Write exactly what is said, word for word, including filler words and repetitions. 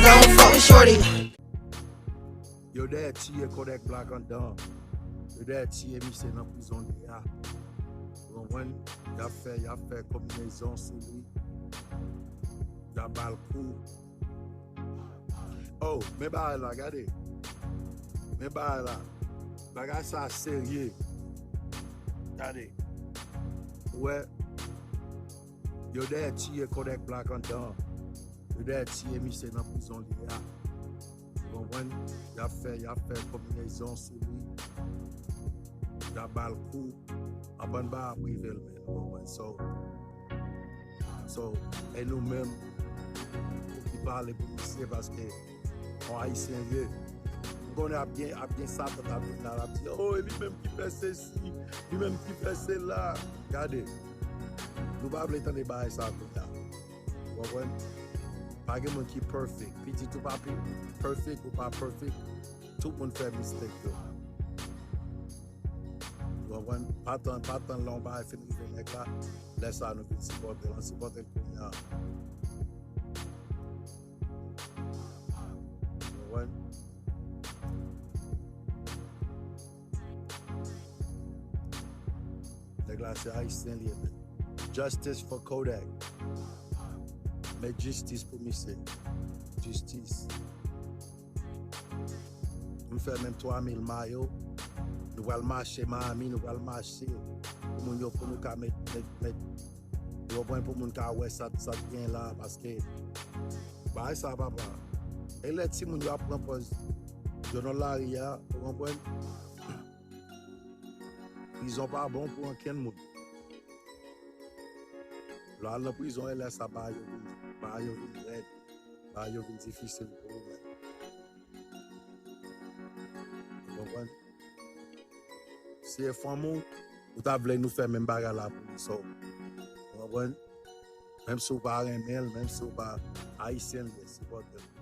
Don't fuck with shorty. Yo dèyè tiye Kodak Black anndan. Yo dèyè tiye misye nan prizon li a. Ou konprann? Y ap fè, y ap fè konbinezon sou li. Y ap ba l kou. Oh, men bagay la, gade. Men bagay la. Bagay sa serye. Gade. Ou wè, yo dèyè tiye Kodak Black anndan. Yo dèyè tiye misye nan prizon li a. Ou konprann? Y ap fè, y ap fè konbinezon sou li. Y ap ba l kou. Anbann ba ap rive l, men. Ou konprann? So, so, e nou menm ki pale pou misye, paske yon Ayisyen l ye. M konnen ap gen, ap gen Satan k ap vin la, l ap di, oh, e li menm ki fè sesi, li menm ki fè sela. Gade, nou pa vle tande bagay sa kounye a. Ou konprann? Pa gen moun ki perfect. Pitit ou pa pi perfect, ou pa perfect. Tout moun fè mistake yo. Ou konprann? Pa tann, pa tann lè yon bagay fin rive nèg la, lè sa a nou vin sipòte l. Ann sipòte l kounye a. Ou konprann? Nèg la se Ayisyen li ye, men. Justice for Kodak. Men jistis pou misye. Jistis. M fè menm twa mil mayo. Nou pral mache Miami, nou pral mache pou moun yo, pou nou ka met, met, met. Ou konprann, pou moun ka wè sa, sa k gen la, paske bagay sa, papa. E lè timoun yo ap pran pòz yo nan lari a, ou konprann? Prizon pa bon pou ankenn moun. Lè w al nan prizon, e lè sa bagay yo vin, bagay yo vin rèd, bagay yo vin difisil pou ou menm. Ou konprann? Si e fanm ou, ou ta vle nou fè menm bagay la pou li, so. Ou konprann? Menm si w pa renmen l, menm si w pa Ayisyen l ye, sipòte l.